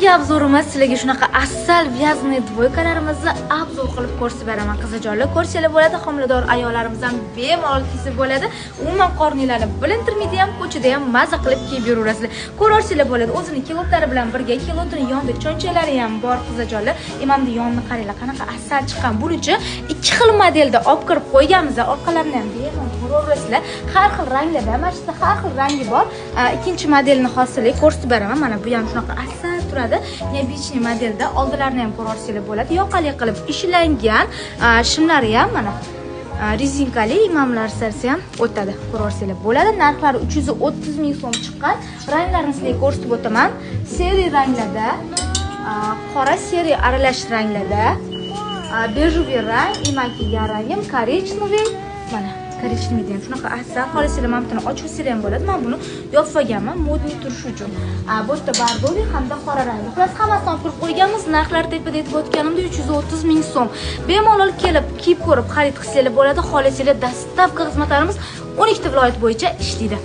Bugungi обзор imiz sizlarga shunaqa asal вязаный двойка larimizni обзор qilib ko'rsatib beraman. Qizijonlar, ko'rsanglar bo'ladi, homilador ayollarimiz ham bemalol kiysa bo'ladi. Umuman qorninglarni bilintirmaydi ham, ko'chada ham maza qilib kiyib yuraverasizlar. Ko'rarsanglar bo'ladi, o'zini kilotlari bilan birga kilotini yonida cho'nchaklari ham bor, qizijonlar. Imamni yonini qaranglar, qanaqa asal chiqqan. Bunichi ikki xil modelda olib kirib qo'yganmiz, orqalarini ham bemalol ko'raverasizlar. Har xil ranglarda, mana shu har xil rangi bor. Ikkinchi modelini hozir ko'rsatib beraman. Mana bu ham shunaqa asal turadi. Необычный modelda oldilarini ham ko'rarsanglar bo'ladi. Yoqali qilib ishlangan, shimlari ham mana rezinkali, imamlar sarsi ham o'tadi. Ko'rarsanglar bo'ladi. Narxlari 330 ming so'm chiqqan. Ranglarini sizlarga ko'rsatib o'taman. Серый ranglarda, qora серый aralash ranglarda, бежевый rang, man kiygan rangim коричневый. Mana коричневый ham shunaqa asal. Xohlasanglar, mana buni ochib olsanglar ham bo'ladi. Men buni yopib olganman, модный turishi uchun. Bu yerda бордовый hamda qora rangli. Xullas, hammasini olib kirib qo'yganmiz. Narxlar tepada aytib o'tganimdek 330 ming so'm. Bemalol kelib, kiyib ko'rib xarid qilsanglar bo'ladi. Xohlasanglar, доставка xizmatlarimiz 12 ta viloyat bo'yicha ishlaydi.